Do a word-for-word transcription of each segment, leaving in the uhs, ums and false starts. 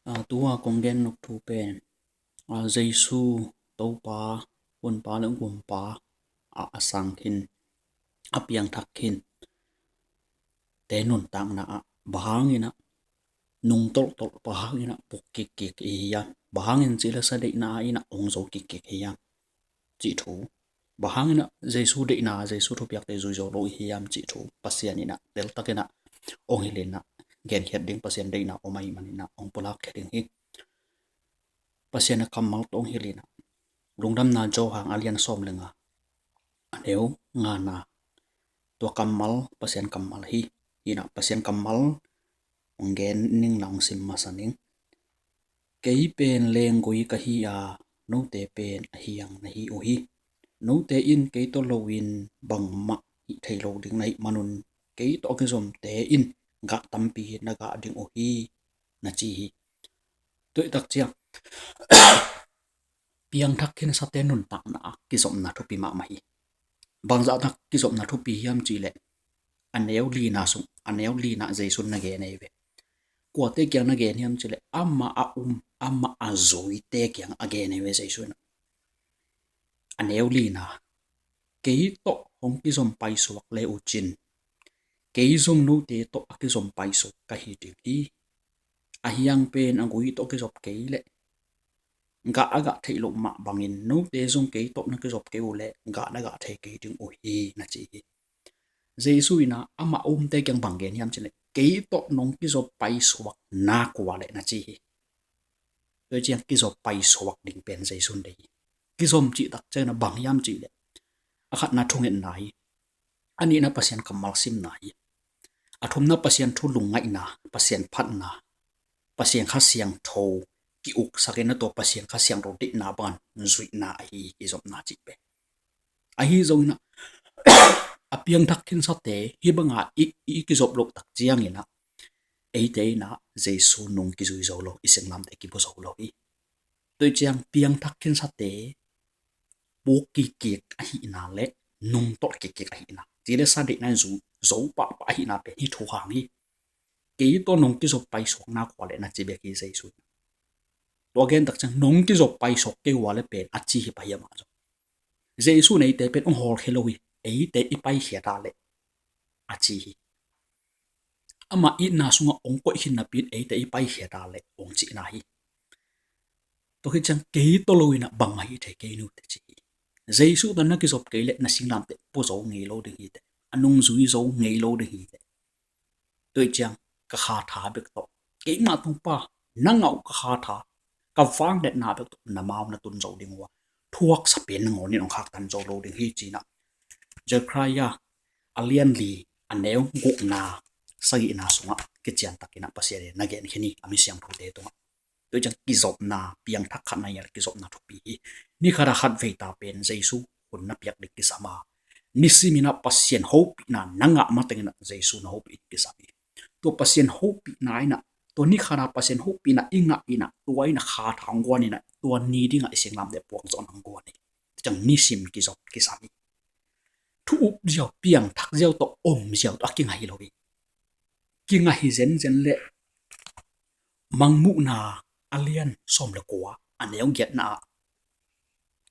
A, tua kong gen nop thu pen, a, Jesu Topa, Honpa le Gumpa a, a sang khin, a piangthak khin te nuntakna ah bang hangin ah nung tolhtolh, bang hangin ah puk kikkik i hi hiam? Bang hangin cih le sa deihna ah in ah hong zo kikkik hi hiam? Cih thu, bang hangin ah Jesu deihna, Jesu thupiakte zui zo lo i hi hiam cih thu Pasian in ah teltakin ah hong hilh in ah, genkhiat ding Pasian deihna om ahih manin ah hong pulakkhia ding hi. Pasian a kammal tawh hong hilh in ah, Lungdamna Johan a lian sawm le nga, a neu ngana, tua kammal Pasian kammal hi. Hi in ah Pasian kammal hong gen ning, na hong sim masa ning. Kei pen lenggui ka hi a, note pen a hiang na hi uh hi. Note in kei tawh loin bangmah hih thei lo ding na hih manun, kei tawh a kizomte in gah tampi na gah ding uh hi, na ci hi. Tua hi tak ciang piangthak khinsate nuntakna ah kizopna thupi mahmah hi. Bangzah tak kizopna thupi hiam cih leh, a neu lina sung, a neu lina Jesu in na gen ahi ve. Kuate kiang na gen hiam cih leh, amah a um, amah a zuite kiang a gen ahi ve Jesu in ah. A neu lina, kei tawh hong kizom paisuak le uh cin, kei zong note tawh a kizom paisuak ka hi ding hi. A hiang pen a gui tawh kizop kei leh gah a gah theih loh mah bangin, note zong kei tawh na kizop kei uh leh gah na gah thei kei ding uh hi, na ci hi. Jesu in ah amah a umte kiang bang gen hiam cih leh, kei tawh nong kizop paisuak nak uh leh, na ci hi. Tua ciang kizop paisuak ding pen Jesu in deih hi. Kizom cih tak ciang in ah bang hiam cih leh, a khatna thungetna hi. A nihna Pasian kammal simna hi. A thumna Pasian thu lungngaihna, Pasian phatna, Pasian Kha Siangtho ki-uksak in ah tua Pasian Kha Siangtho deihna bangin zuihna ahi hi kizopna cih pen. Ahi zongin ah a piangthak khinsate hih banga i, i kizop loh tak ciangin ah eite in ah Jesu nung kizui zo lo, i singlamteh kibu zo lo hi. Tua hi ciang piangthak khinsate puk kikkik ahihna le nung tolh kikkik ahihna, ci le sa deihna in zu, zo pahpah ahihna pen hih thu hang hi. Kei tawh nong kizop paisuak nak uh leh, na ci bek hi Jesu in. Tua gen tak ciang nong kizop paisuak kei uh leh pen a ci hi pah hi amah zong. Jesu in eite pen hong hawlkhia lo hi, eite i paikhiat a leh a ci hi. Amah itna sungah hong koih khin napi in eite i paikhiat a leh hong cihna hi. Tua khit ciang kei tawh loin ah bangmah hih thei kei nu te ci hi. Jesu tawh na kizop kei leh na singlamteh pu zo ngei lo ding hi teh. A nungzui zo ngei lo ding hi teh. Tua hi ciang ka kha tha bek tawh, keimah Topa, nang a uh ka kha tha, ka vangliatna bek tawh na ma uh na tun zo ding uh a, thuaksa pen nangawnin hong khaktan zo lo ding hi ci-in ah Zechariah a lian li, a neu gukna, sagihna sungah kician takin ah Pasian in na gen khin hi, a mi siangthote tungah. Tua hi ciang kizopna, piangthak khatna hi a, kizopna thupi hi. Ni khat a khat vei ta pen Jesu hun na piak ding kisam a, nisimin ah Pasian hopihna na ngah matengin ah Jesu na hopih ding kisam hi. Tua Pasian hopihna in ah, tua ni khat a Pasian hopihna i ngah in ah, tua in ah kha tha hong guan in ah, tua ni dingah i singlamteh puak zawhna hong guan hi. Tua hi ciang nisim kizop kisam hi. Thu up ziau, piangthak ziau tawh, om ziau tawh a kingah hi lo hi. Kingah hi zenzen leh Mangmuhna a lian sawm le kua, a neu giatna ah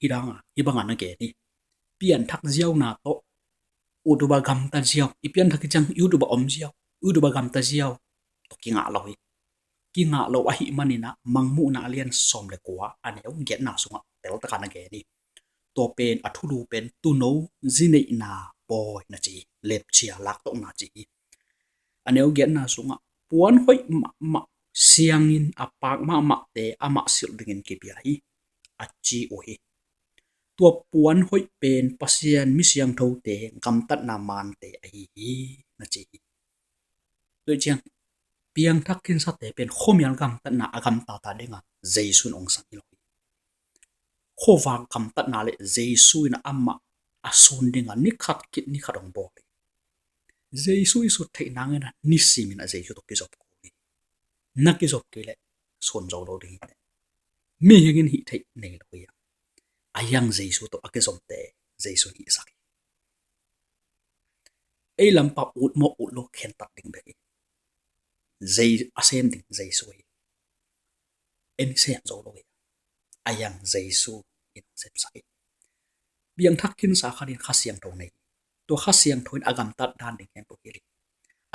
hih dang a, hih bangin na gen hi. Pianthak ziauna tawh, ut uh a gamta ziau, i pianthak hi ciang ut uh a om ziau, ut uh a gamta ziau tawh kingah lo hi. Kingah lo ahih manin ah Mangmuhna a lian sawm le kua, a neu giatna sungah teltak a na gen hi. Tua pen, a thulu pen tuuno zineihna pawi na ci hi, lepchia laktawhna ci hi. A neu giatna sungah puan hoih mahmah, sianginn a pak mahmahte amah silh dingin kipia hi, a ci uh hi. Tua puan hoih pen Pasian mi siangthote gamtatna mante ahi hi, na ci hi. Tua hi ciang piangthak khinsate pen khuamial gamtatna a gamtata dingin Jesu in hong sang hi lo hi. Khuavak gamtatna le Jesu in amah a sun dingin ni khat khit ni khat hong bawl hi. Jesu i sut theih nangin ah nisimin ah Jesu tawh kizop kul hi. Na kizop kei leh sun zo lo ding hi. Mihing in hih theih nei lo hi a, a hiang Jesu tawh a kizomte Jesu in hihsak hi. Ei lampa ut maw ut lo khentat ding bek hi. Jei-, a sem ding Jesu hi. en sem zo lo hi. A yang Jesu in hong sepsak hi. Piangthak khinsa khat in Kha Siangtho nei hi. Tua Kha Siangtho in a gamtat dan ding khempeuh hilh hi.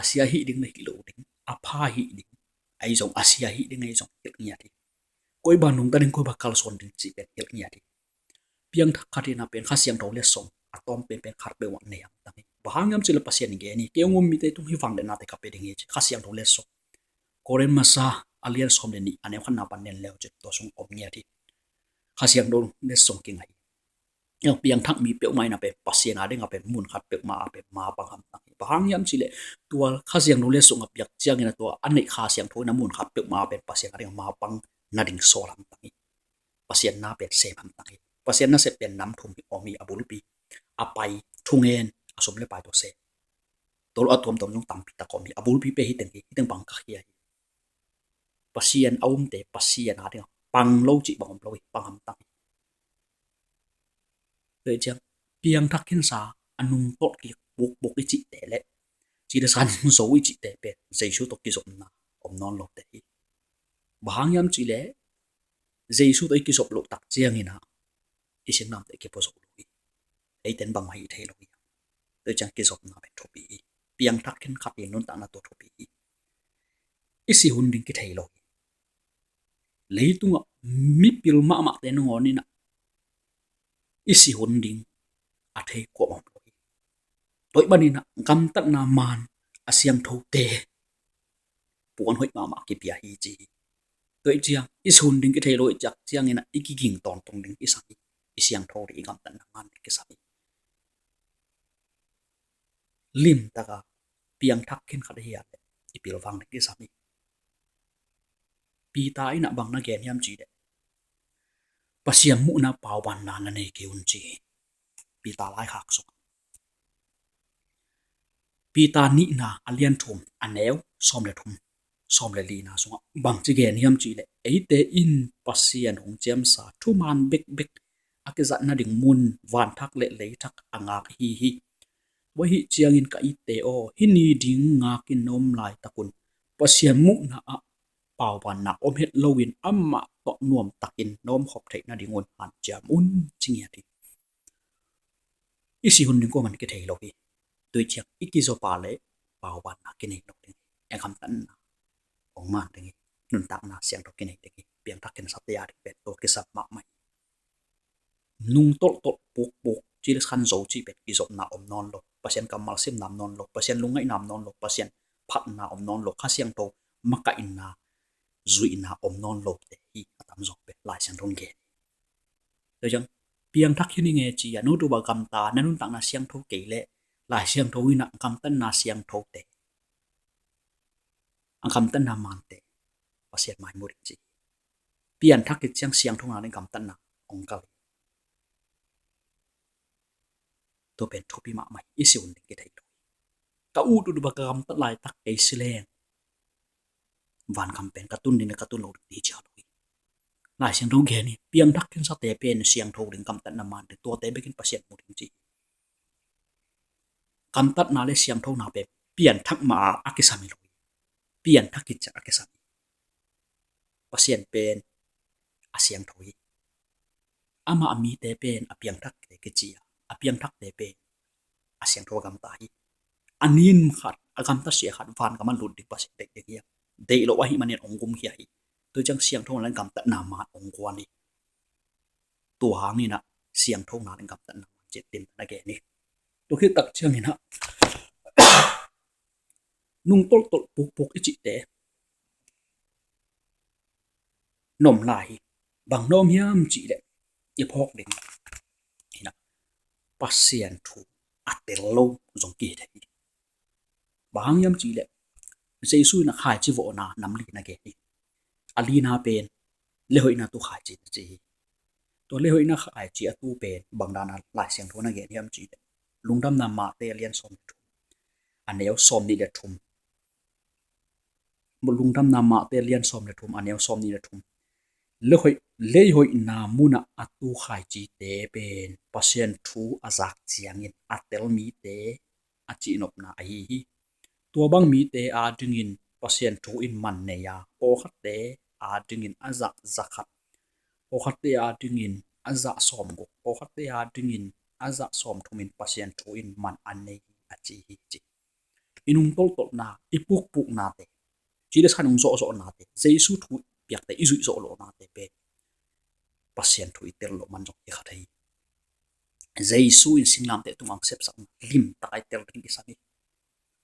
A sia hih ding le hih loh ding, a pha hih ding, ahi zong a sia hih ding ahi zong hilh ngiat hi. Koi bang nungta ding, koi bang kalsuan ding cih pen hilh ngiat hi. Piangthak khat in a pen Kha Siangtho letsong a tawm penpen khat peuhmah nei hamtang hi. Bang hang hiam cih leh Pasian in gen hi, kei hong um mite tung hih vangliatnate ka pia ding hi ci. Kha Siangtho letsong, Korin masa a lian sawm le nih, a neu khatna pan en le uh cin, tua sung om ngiat hi. Kha Siangtho letsong kingai hi. Piangthak mi peuhmah in a pen Pasian a ding a pen mun khat peuhmah a pen mapang hamtang hi. Bang hang hiam cih leh tua Kha Siangtho letsong a piak ciangin a tua a neih Kha Siangtho in a mun khat peuhmah a pen Pasian a ding a mapang nading sawl hamtang hi. Pasian na pen sem hamtang hi. Pasian nasep pen nam thum hi, om hi. A bulpi, a pai, thungen, a sum le pai tawh sem. Tua lo a tuamtuam zong tampi tak om hi. A bulpi pen hih teng hi, hih teng bang ka khia hi. Pasian a umte Pasian a ding a pang lo cih bang om lo hi, pang hamtang hi. Tua hi ciang piangthak khinsa a nungtolh kik pukpuk i cihte le cilesan zo i cihte pen Jesu tawh kizopna om nawn lote hi. Bang hang hiam cih leh Jesu tawh i kizop loh tak ciangin a i singnamte i kipua zo lo hi. Eiten bangmah hi thei lo hi. Tua hi ciang kizopna pen thupi hi. Piangthak khin khat i nuntakna tua thupi hi. I si hun ding kithei lo hi. Leitungah mipil mahmahte nangawn in a i si hun ding a thei kuamah om lo hi. Tua ahih manin a gamtatna maan a siangthote puan hoih mahmah kipia hi ci hi. Tua hi ciang i si hun ding kithei lo hi ciang ciangin a i kiging tawntung ding kisam hi. I siangtho ding, i gamtatna maan ding kisam hi. Limtaka piangthak khin khat ahi a leh i pilvang ding kisam hi. Peter in a bang na gen hiam cih leh Pasian muhna paubanna na nei kei un ci hi. Peter laikhak sungah Peter nihna a lian thum, a neu sawm le thum, sawm le lina sungah bangci gen hiam cih leh eite in Pasian hong ciamsa thumaan bekbek a kizat nading mun vanthak le leithak a ngak ahi hi. Tua ahih ciangin ka itte aw, hih ni ding ngakin na om laitakun Pasian muhna ah paubanna om het loin amah tawh nuamtakin na omkhop theih nadingun hanciam un ci ngiat hi. I si hun ding kuaman kithei lo hi. Tua hi ciang i kizop a leh paubanna kinei lo ding hi. I gamtatna hong maan ding hi. Nuntakna siangtho kinei ding hi. Piangthak khinsa te a ding pen tua kisam mahmah hi. Nungtolhtolh pukpuk, cilesan zo cih pen kizopna om nawn lo, Pasian kammal simna om nawn lo, Pasian lungngaihna om nawn lo, Pasian phatna om nawn lo, Kha Siangtho makaihna, zuihna om nawn lote hi. A tamzaw pen Lai Siangtho in gen hi. Tua ciang piangthak khin ing e ci a, no tuba gamta, na nuntakna siangtho kei leh Lai Siangtho in a gamtatna siangthote, a gamtatna maante Pasian mai mu ding ci hi. Piangthak khit ciang siangtho nading gamtatna hong kal hi. Tua pen thupi mahmah hi. I si hun ding kithei lo hi. Ka ut ut bang ka gamtat laitak kei si leng vangam pen ka tun ding le ka tun lo ding hi ci lo hi. Lai Siangtho gen hi. Piangthak khinsate pen siangtho ding, gamtatna maan ding, tuate bekin Pasian mu ding ci hi. Gamtatna le siangthona pen piangthak mah a kisam hi lo hi. Piangthak khit ciang a kisam hi. Pasian pen a siangtho hi. Amah a mite pen a piangthakte kici a, a piangthakte pen a siangtho a gamta hi. A nin khat, a gamta sia khat vangam a lut ding Pasian deih ding hi a, deih lo ahih manin hong gumkhia hi. Tua ciang siangtho le gamtatna maan hong guan hi. Tua hangin a siangthona le gamtatna maan cih limtak na gen hi. Tua khit tak ciangin a nungtolhtolh pukpuk i cihte na om lai hi. Bang na om hiam cih leh i phawk ding hi na, Pasian thu a tel lo zong kihi thei hi. Bang hang hiam cih leh Jesu in a khaici vawhna nam li na gen hi. A lina pen lehoihna tu khaici na ci hi. Tua lehoihna khaici a tu pen bang dana Lai Siangtho na gen hiam cih leh Lungdamna Mate a lian sawm le thum, a neu sawm nih le thum. Lungdamna Mate a lian sawm le thum, a neu sawm nih le thum. Leihoih, leihoihna munah a tu khaicite pen Pasian thu a zak ciangin a tel mite a cihnopna ahi hi. Tua bang mite adingin Pasian thu in man nei a, pawlkhatte adingin a zah zakhat, pawlkhatte adingin a zah sawmguk, pawlkhatte adingin a zah sawmthumin Pasian thu in man a nei hi, a ci hi, ci. I nungtolhtolhna, i pukpuknate, ci le sa i nungzawhzawhnate, Jesu thu piakte i zuihzawh lohnate pen Pasian thu i tel loh man zong hi kha thei hi. Jesu in singlamteh tungah hong sepsakna limtak a i tel ding kisam hi.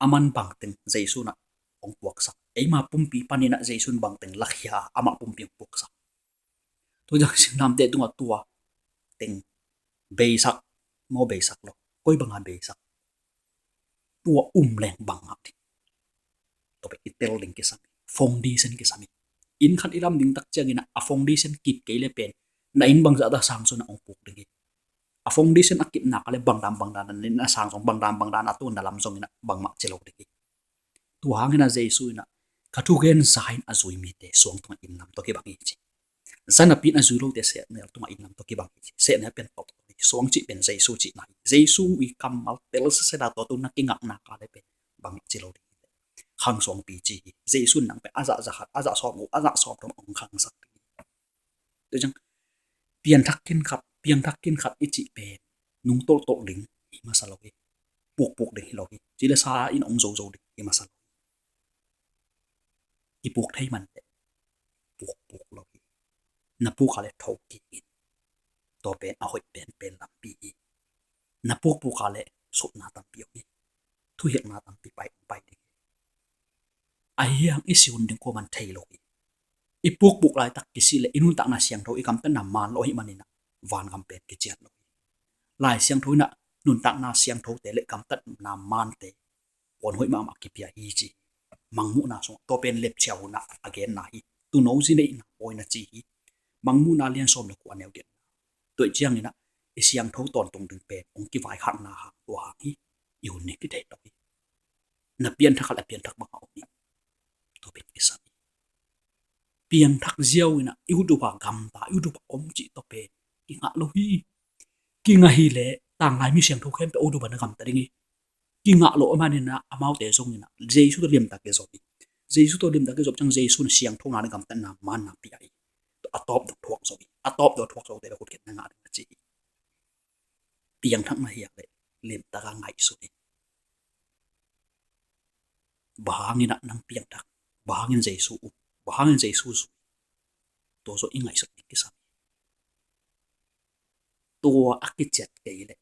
Aman bangteng Jesu in ah hong puaksak, eima pumpi panin ah Jesu in bangteng lakhia, amah pumpi hong puaksak. Tua ciang singlamteh tungah tua teng beisak maw, beisak lo, koi banga beisak, tua um leng bang ngah ding, tua pen i tel ding kisam hi. Foundation kisam hi. Inn khat i lam ding tak ciangin ah a foundation kip kei le pen na inn bangzah ta sang sung ah hong puk ding hi. A foundation a kipna ka le bangdan bangdan na inn a sang zong, bangdan bangdan a tun na lam zongin ah bangmah ci lo ding hi. Tua hangin ah Jesu in ah ka thugen za in a zui mite suang tungah inn lam tawh kibang hi, ci. Za napi in a zui lote sehnel tungah inn lam tawh kibang hi, ci. Sehnel pen tawh tawh hi, suang cih pen Jesu cihna hi. Jesu i kammal tel sese da tawh tu na kingakna ka le pen bangmah ci lo ding hi. Khang suangpi ci hi. Jesu in nang pen a zah zakhat, a zah sawmguk, a zah sawmthum hong khangsak ding hi. Tua ciang piangthak kin khat, piangthak kin khat i cih pen nungtolhtolh ding hi masa lo hi. Pukpuk ding hi lo hi. Ci le sa in hong zozo ding hi masa lo hi. Kipuk thei man teh pukpuk lo hi. Na puk a le tho kik in. Tua pen a hoih penpen lampi hi. Na pukpuk a le sutna tampi om hi. Thuhilhna tampi pai, pai ding hi. Ahi hang i si hun ding kuaman thei lo hi. I pukpuk laitak kisih le i nuntakna siangtho, i gamtatna man lo ahih manin ah vangam pen kician lo hi. Lai Siangtho in ah nuntakna siangthote le gamtatna mante puan hoih mahmah kipia hi, ci. Mangmuhna sungah tua pen lepchia hun ah a genna hi. Tuuno zi neihna pawi na ci hi. Mangmuhna lian sawm le kua, a neu giatna. Tua ciangin ah i siangtho tawntung ding pen hong kivaikhakna hang tua hang hi. I hun ni kithei lo hi. Na pianthak a le pianthak bangah om hi. Tua pen kisam hi. Piangthak ziau in ah i ut uh a gamta, i ut uh a om cih tua pen kingah lo hi. Kingah hi le tanglai mi siangtho khempeuh a ut uh a na gamta ding hi. Kingah lo ahih manin ah amaute zongin ah Jesu tawh limtak kizop hi. Jesu tawh limtak kizop ciang Jesu in siangthona le gamtatna manna pia hi. A tawp dong thuak zo hi. A tawp dong thuak zote le khutkhiatna ngah ding a ci hi. Piangthak na hih leh limtak a ngaihsun hi. Bang hangin ah nang piangthak, bang hangin Jesu um, bang hangin Jesu zui, tua zong i ngaihsut ding kisam hi. Tua a kiciat kei leh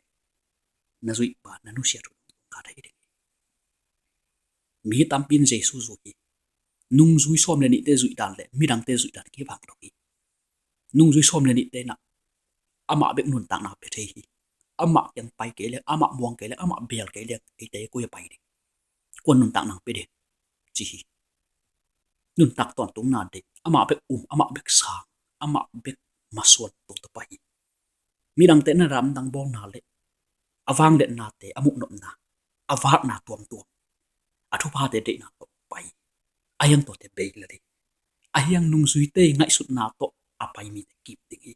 na zuih pa, na nusiat uh kha thei ding hi. Mi tampi in Jesu zui hi. Nungzui sawm le nihte zuih dan le midangte zuih dan kibang lo hi. Nungzui sawm le nihte in ah amah bek nuntakna pia thei hi. Amah kiang pai kei leng, amah muang kei leng, amah beel kei leng, eite koi a pai ding? Kuan nuntakna pia ding? Ci hi. Nuntak tawntungna deih, amah bek um, amah bek sang, amah bek masuan, tua tawh pai hi. Midangte na ramdang bawlna le a vangliatnate a muhnopna, a vakna tuamtuam, a thuphate deihna tawh pai hi. Ahi hang tuate bei lel hi. Ahi hang nungzuite ngaihsutna tawh a pai mite kip ding hi.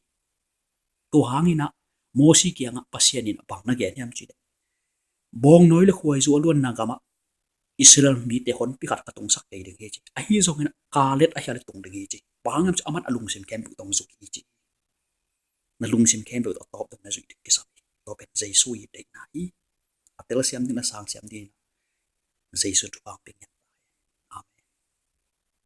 Tua hangin ah Mosi kiangah Pasian in bang na gen hiam cih leh, bawngnawi le khuaizu a luanna gamah Israel mite honpi khat ka tungsak kei ding hi, ci. Ahi zongin ah Kaleb ahi a le tung ding hi, ci. Bang hang hiam cih leh aman a lungsim khempeuh tawh zui hi, ci. Na lungsim khempeuh tawh a tawp dong na zuih ding kisam hi. Tua pen Jesu i deihna hi. A telsiam ding, a sangsiam ding in ah Jesu thupha pia hi.